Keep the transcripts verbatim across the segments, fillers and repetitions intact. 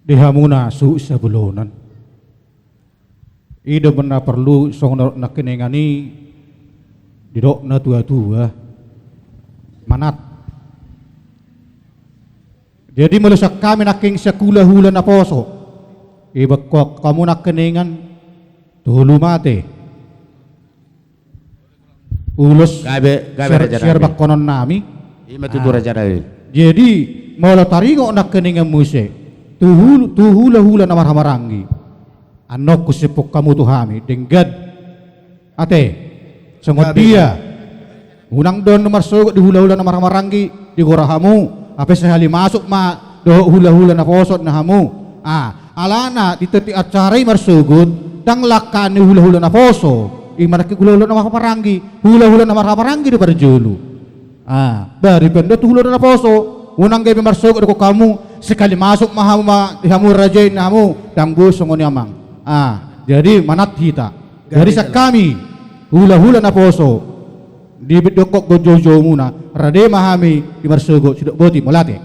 Di hamuna suhut siabulonan. I do ma na porlu songon na dok nangkiningan i, didok na tua-tua. Manat. Jadi molo sian hami nangkin sian hula-hula naposo, iboan hamu nangkiningan tolu ma ate. Ulos. Gabe, gabe, siar, raja nami. Siarbangkonon nami. Ima tutu, ah, raja nami. Jadi molo taringot nangkiningan muse tu hul-, tu hula-hula na marhahamaranggi, annon husiphon hamu tu hami denggan ate. Songon dia. Gabe. Unang do annon marsogot di hula-hula na marhahamaranggi, digora hamu, hape sahali masuk ma dohot hula-hula naposo ninna hamu. Ah, alana di tonti acara i marsogot, ndang langka ni hula-hula naposo, i ma nangkin hula-hula na marhahamaranggi, hula-hula na marhahamaranggi do parjolo. Ah, bari pe annon tu hula-hula naposo, unang gabe marsogot dohot hamu, sekali masuk ma hamu ma di hamu raja i ninna hamu, ndang boi songon i amang. Ah, jadi manat hita. Jadi sian hami hula-hula naposo, di bidokon gonjou-joumuna, rade ma hami di marsogot sidok boti, mauliate.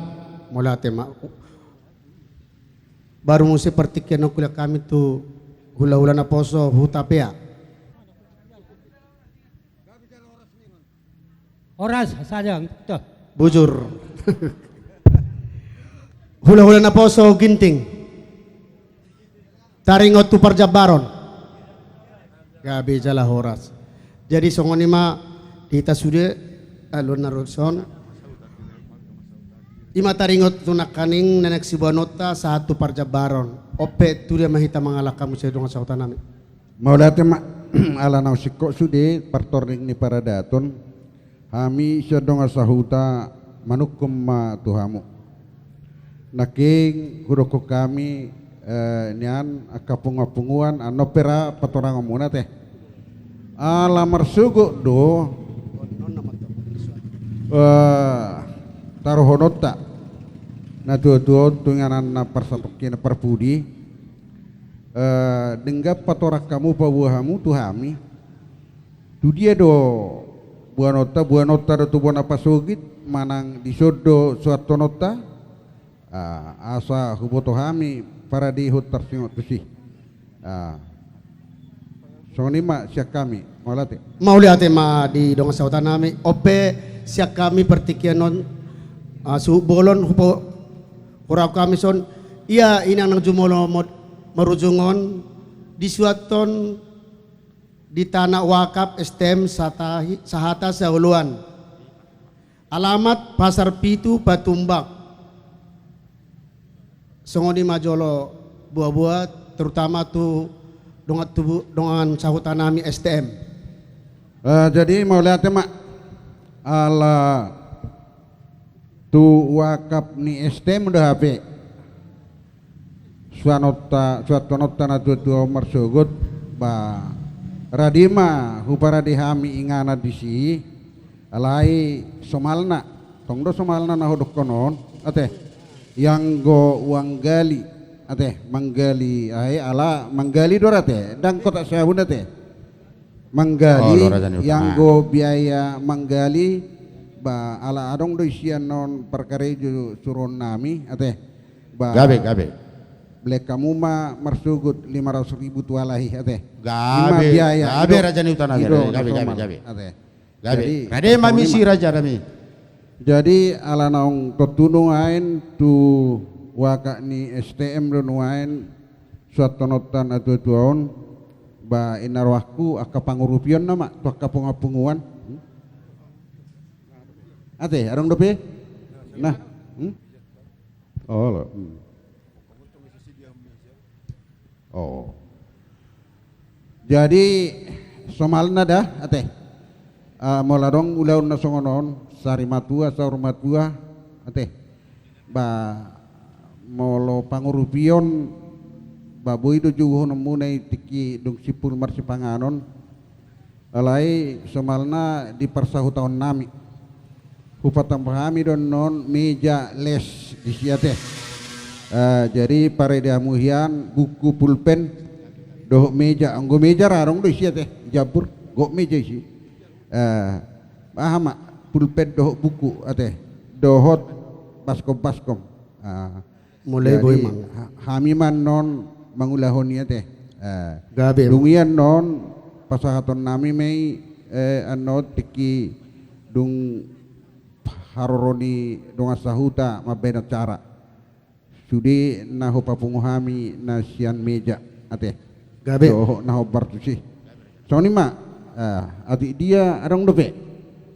Mauliate ma. Baru muse partingkian on hulean hami tu hula-hula naposo Hutapea. Horas saja, toh. Bujur. Hula-hula naposo Ginting. Taringot tu parjambaron. Gabe jala horas. Jadi songon i ma di hita sude, aluan na ruson. I ma taringot tu nangkaning na naeng siboanonta sahat tu parjambaron. On pe tu dia ma hita mangalangka muse dongan sahuta nami. Mauliate ma, ala naung singkop sude partorning ni paradaton, hami sian dongan sahuta manungkun ma tu hamu. Nangkin hudokkon hami, eh, nian angka punguan-punguan, annon pe ra patorangonmuna ate. Ala marsogot do, eh, taruhononta na tua-tua on tu inganan na parsatongkinan parpudi. Eh, denggan patorang hamu, paboa hamu tu hami. Tu dia do boanonta, boanonta do tu bona pasogit, manang dison do soathononta. Ah, asa huboto hami paradehon tarsingot tusi. Ah. Songon i ma sian hami, mauliate. Mauliate ma di dongan sahuta nami, on pe sian hami partingkian on, ah, suhut bolon hupo-, hurang hami son, ia inang na jumolo mod-, marujung on, disuathon di tanah wakaf S T M Satahi-, Sahata Saoloan. Alamat Pasar Pitu, Patumbak. Songon i ma jolo boa-boa, terutama tu dongan tubu, dongan sahuta nami S T M. Eh, jadi mauliate ma, ala tu wakaf ni S T M do hape. Suanonta, suathononta na tua-tua on marsogot, ba, rade ma huparade hami inganan disi, alai somalna, tong do somalna na hudokkon on, ate, ianggo uanggali, ate, manggali, ai, ala, manggali do ra ate, ndang kotak sabun ate. Manggali, oh, lo raja ni utama. Ianggo biaya manggali, ba, ala adong do isi annon parkarejo suruon nami, ate. Ba, gabe, gabe. Belek hamu ma marsogot lima ratus ribu tu halak i, ate. Gabe, ima biaya, gabe, ido, raja ni utama, ido gabe, gabe, gabe, gabe. Ate. Gabe. Jadi, rade ma misi raja nami. Jadi, ala naung tontu nuaeng tu wakaf ni S T M do nuaeng, suathononta na tua-tua on, ba, inna rohangku angka pangurupion nama, tu angka punguan-punguan. Hmm? Ate, adong dope? Nah. Hmm? Oh, lo. Hmm. Oh. Jadi, somalna da, ate. Ah, molo adong ulaon na songon on, sari matua, saur matua, ate. Ba, molo pangurupion, ba, boi do jouhononmuna i tingki dung simpul marsipanganon. Alai somalna di parsahutaon nami. Hupatamba hami do annon meja les disi ate. Eh, jadi parade hamu hian buku, pulpen, dohot meja. Anggo meja ra adong do isi ate, jambur, gok meja isi. Eh, aha ma, pulpen dohot buku ate, dohot baskom-baskom. Ah, Mulai. Jadi, boi mang. Ha-, hami ma annon mangulahon i ate. Eh, gabe. Dung i annon pasahaton nami ma i, eh, annon tingki dung haroro ni dongan sahuta mambaen acara. Sude na hupapungu hami na sian meja ate. Gabe. Dohot na hombar tusi. Songon i ma, eh, atik dia adong dope.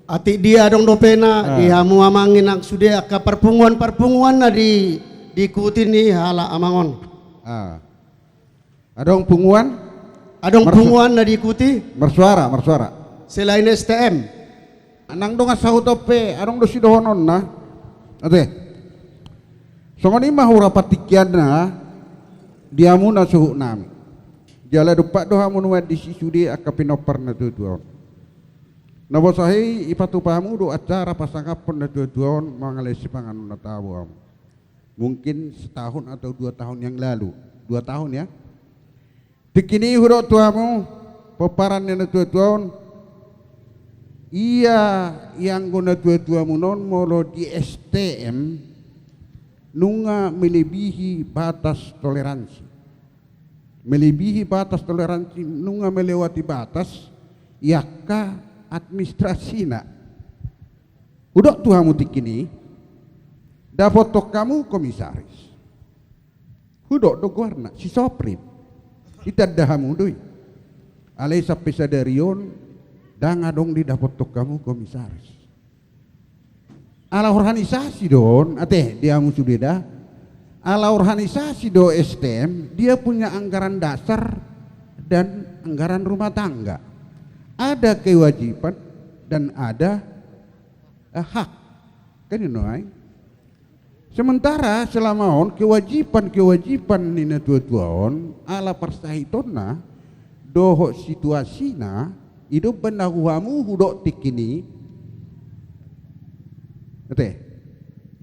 Atik dia adong dope na, ah, di hamu amang inang sude angka parpunguan-parpunguan na di, diikuti ni halak amang on. Ah. Adong punguan? Adong marsu-, punguan na diikuti? Marsuara, marsuara. Selain S T M. Nang dongan sahuta pe, adong do sidohononna. Ate. Songon i ma hurang partingkianna di hamu na suhut nami. Jala dompak do hamu nuaeng disi sude angka pinompar na tua-tua on. Na boasa i, ipatupa hamu do acara pasangaphon na tua-tua on mangalehon sipanganon na tabo hamu. Mungkin setahun atau dua tahun yang lalu. Dua tahun ya. Tingki ni hudok tu hamu, pomparan ni na tua-tua on, ia ianggo na tua-tua muna on molo di S T M, nunga melebihi batas toleransi. Melebihi batas toleransi, nunga melewati batas, i angka administrasina. Hudok tu hamu tingki ni, dapothon hamu komisaris. Hudok do goarna, si Soprim. Ditanda hamu do i. Alai sampe sadari on, ndang adong didapothon hamu komisaris. Ala organisasi do on, ate, di hamu sude da. Ala organisasi do S T M, dia punya anggaran dasar dan anggaran rumah tangga. Ada kewajiban dan ada, eh, hak. Kan i nuaeng. Sementara selama on kewajiban-kewajiban ni na tua-tua on, ala parsahitonna, dohot situasina, i do umbahen na tu hamu hudok tingki ni, ate,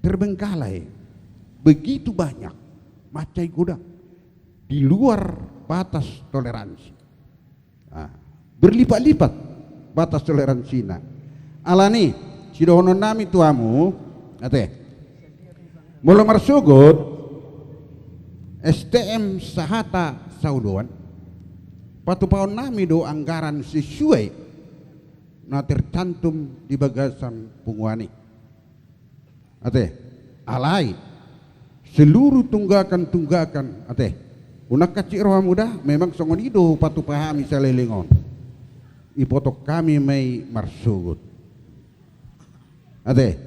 terbengkalai, begitu banyak, mansai godang, di luar batas toleransi. Ah, berlipat-lipat batas toleransinya. Alani, sidohonon nami tu hamu, ate. Molo marsogot, S T M sahata saoloan, patupaon nami do anggaran sesuai na tercantum di bagasan punguan i. Ate, alai, seluruh tunggakan-tunggakan, ate, unang hansit rohamu da, memang songon i do hupatupa hami saleleng on. Ipothon hami ma i marsogot. Ate,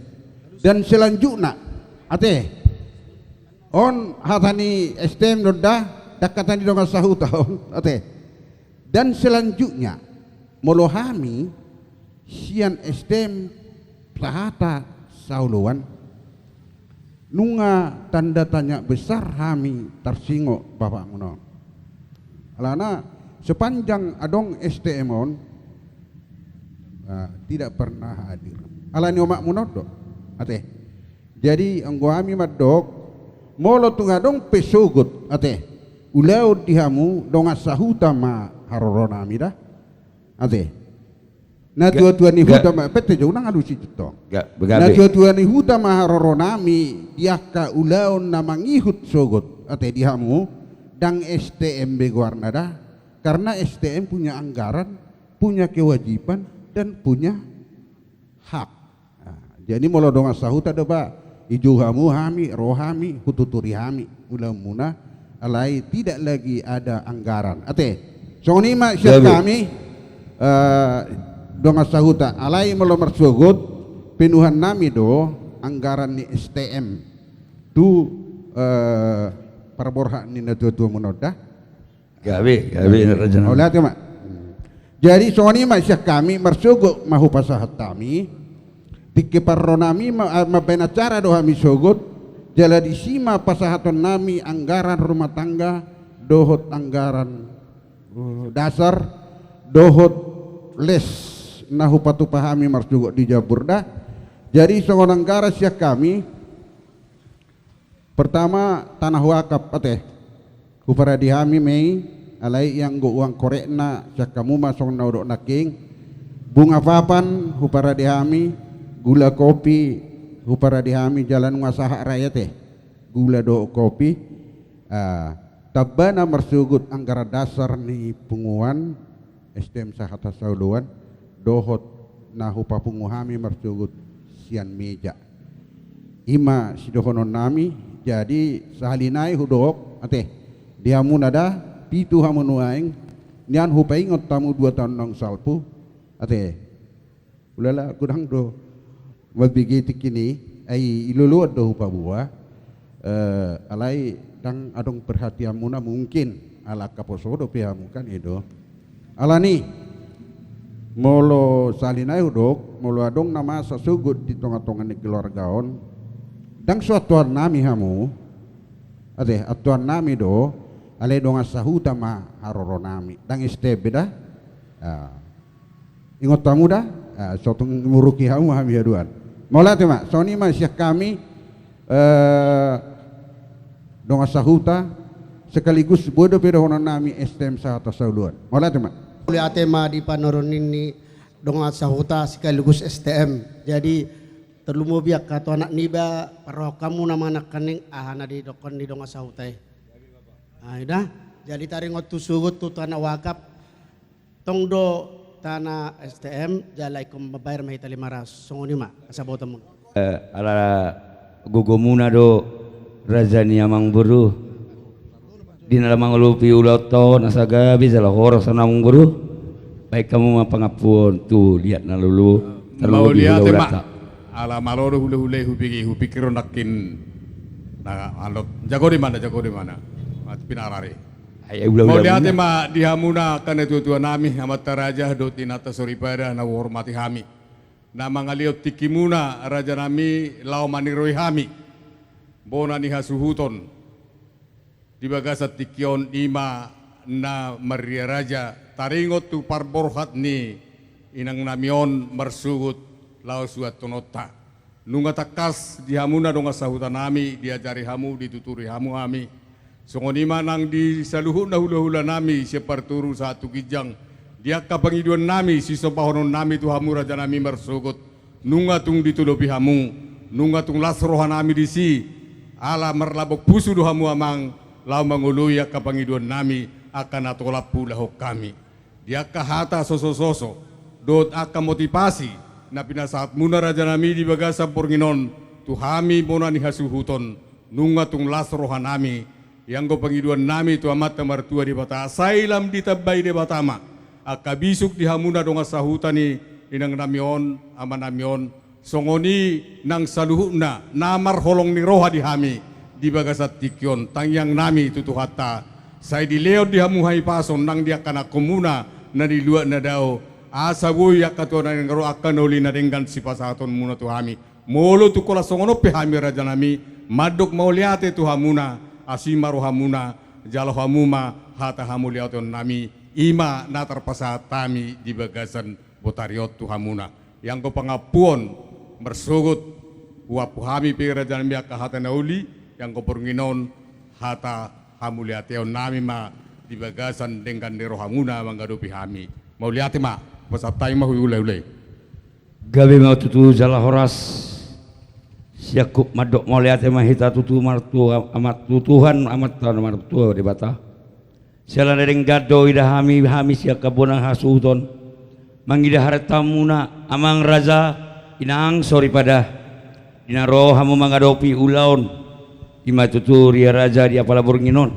dan selanjutnya, ate, on hata ni S T M do da, dang hata ni dongan sahuta on, ate. Dan selanjutnya, molo hami, sian S T M sahata saoloan, nunga tanda tanya besar hami tarsingot bapakmuna on. Alana sepanjang adong S T M on, ah, tidak pernah hadir. Alani omakmuna on do, ate. Jadi, anggo hami mandok, molo tung adong pe sogot, ate, ulaon di hamu, dongan sahuta ma haroro nami da. Ate. Na tua-tua ni huta ma, pette jo, unang alusi tong. Na tua-tua ni huta ma haroro nami, di angka ulaon na mangihut sogot, ate, di hamu, ndang S T M be goarna da. Karena S T M punya anggaran, punya kewajiban, dan punya hak. Nah, jadi molo dongan sahuta do ba, ijou hamu hami, ro hami, hututuri hami ulaonmuna, alai tidak lagi ada anggaran. Ate, songon i ma sian hami, eh, dongan sahuta, alai molo marsogot, pinuhan nami do anggaran ni S T M tu, eh, parborhat ni na tua-tuamuna on da. Gabe, gabe, raja nami. Jadi songon i ma sian hami, marsogot ma hupasahat hami, tingki parro nami ma, ah, mambaen acara do hami sogot, jala disi ma pasahaton nami anggaran rumah tangga, dohot anggaran, eh, dasar, dohot les na hupatupa hami marsogot di Jambur da. Jadi songon anggaran sian hami, pertama, tanah wakaf, ate. Huparade hami ma i, alai ianggo uang korekna, sian hamu ma songon na hudok nangkin. Bunga papan, huparade hami, gula kopi, huparade hami, jala nunga sahat ra i, ate. Gula dohot kopi, ah, tamba na marsogot anggaran dasar ni punguan S T M Sahata Saoloan, dohot na hupapungu hami marsogot sian meja. I ma sidohononnami, jadi sahali nai hudok, ate, di hamuna da, pitu hamu nuaeng, nian hupaingot hamu dua taon naung salpu, ate. Ulala, godang do mambege tingki i, ai i loloan do hupaboa, eh, alai ndang adong perhatianmuna mungkin, ala angka poso dope hamu kan i do. Alani, molo sahali nai hudok, molo adong na masa sogot di tonga-tonga ni keluarga on, ndang so antuannami hamu, ate, antuannami do, alai dongan sahuta ma haroronami, ndang S T M be da. Ah. Ingot hamu da? Ah, so tung muruki hamu hami haduan. Mauliate ma, songon i ma sian hami, eh, dongan sahuta, sekaligus boi dope dohononnami S T M Sahata Saoloan. Mauliate ma. Mauliate ma di panoroni ni dongan sahuta sekaligus S T M. Jadi, tarlumobi angka tu anak niba, parrohahon hamu na manangkaning aha na didokkon ni dongan sahuta i. Ah, i da. Jadi taringot tu sogot tu tanah wakaf, tong do tanah S T M, jala ingkon mambayar ma hita lima ratus. Songon i ma, asa botomu. Eh, ala gogomuna do raja ni amangboru. Di na laho mangalopi ulaonta on asa gabe jala horas amangboru. Baen hamu ma pangampuon tu liat na lolo. Tarlumobi hula-hulanta. Mauliate ma. Ala malo do hula-hula i hubege, hupikir on nangkin. Na, alot. Jago di mana, jago di mana. Mati pinarari. Ai, ai, hula-hula. Mauliate ma di hamuna angka natua-tuanami, amanta raja, dohot inanta soripada, na huhormati hami. Na mangalehon tingkimuna, rajanami, laho maniroi hami. Bona ni hasuhuton. Di bagasan tingki on i ma na marria raja, taringot tu parborhat ni inangnami on marsogot laho suanhononta. Nunga tangkas di hamuna dongan sahutanami, diajari hamu, dituturi hamu hami. Songon i ma nang di saluhutna hula-hulanami sian partoru sahat tu ginjang, di angka pangidoannami, sisombaononnami tu hamu rajanami marsogot, nunga tung ditolopi hamu, nunga tung las rohanami disi, ala marlambok pusu do hamu amang, laho mangoloi angka pangidoannami, angka na tolap huulahon hami. Di angka hata soso-soso, dohot angka motivasi, na pinasahatmuna rajanami di bagasan borngin on, tu hami bona ni hasuhuton, nunga tung las rohanami, ianggo pangidoannami tu Amanta Martua Debata, sai lam ditambai Debata ma, angka bisuk di hamuna dongan sahuta ni inangnami on, amanami on, songon i nang saluhutna, na marholong ni roha di hami, di bagasan tingki on, tangiangnami tu Tuhanta, sai dilehon di hamu hahipason nang di angka anakhonmuna, na di luat na dao, asa boi angka tua na denggan ro angka na uli na denggan sipasahatonmuna tu hami. Molo tung holan songon on pe hami rajanami, mandok mauliate tu hamuna, asi ma rohamuna, jalo hamu ma hata hamuliateonnami, i ma na tarpasahat hami di bagasan botari on tu hamuna. Ianggo pangampuon marsogot, huampu hami pe rajanami angka hata na uli, ianggo borngin on hata hamuliateonnami ma di bagasan denggan ni rohamuna mangadopi hami. Mauliate ma, pasahat hami ma hula-hula i. Gabe ma tutu jala horas. Siangkup mandok mauliate ma hita tutu martua, amat tu Tuhan, Amanta na martua Debata. Siala na denggan do ida hami, hami sian angka bona hasuhuton. Mangida harantamuna, amang raja, inang soripada. Di na ro hamu mangadopi ulaon. I ma tutu ria raja di apala borngin on.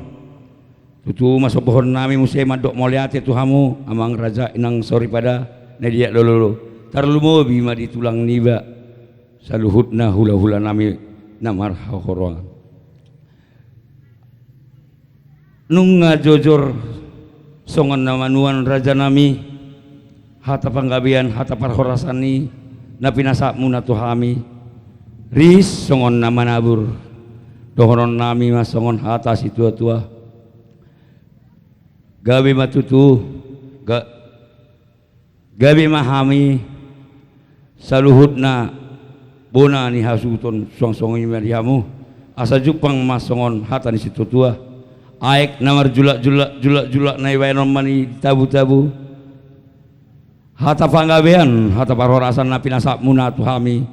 Tutu ma sombuhonnami muse mandok mauliate tu hamu, amang raja, inang soripada, na di aek lolo. Tarlumobi ma di tulang niba, saluhutna hula-hulanami na marhaholongan. Nunga jojor songon na manuan rajanami, hata panggabean, hata parhorasan i, na pinasahatmuna tu hami, ris songon na manabur, dohononnami ma songon hata situa-tua. Gabe ma tutu, ga-, gabe ma hami, saluhutna bona ni hasuhuton suang songon i ma di hamu, asa jumpang ma songon hata ni situa-tua. Aek na marjulak-julak, julak-julak na ibaen on ma ni tabu-tabu. Hata panggabean, hata parhorasan na pinasahatmuna tu hami.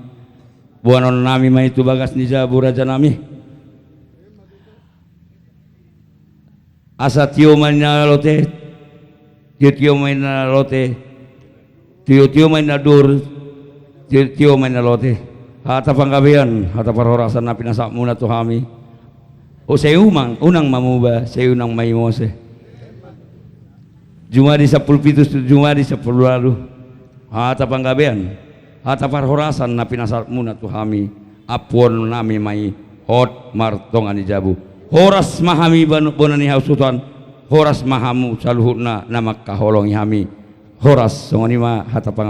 Boanonnami ma i tu bagas ni jabu rajanami. Asa tio ma inna lote, tio tio ma inna lote, tio tio ma inna dur, tio tio ma inna lote. Hata panggabean, hata parhorasan na pinasahatmuna tu hami. O sai umang, unang ma muba, sai unang ma i mose. Jumadi sampulu pitu, jumadi sampulu ualu. Hata panggabean, hata parhorasan na pinasahatmuna tu hami, ampuonnami ma i hot martonga ni jabu. Horas ma hami ban-, bona ni hasuhuton, horas ma hamu saluhutna na mangkaholongi hami. Horas, songon i ma hata pangap-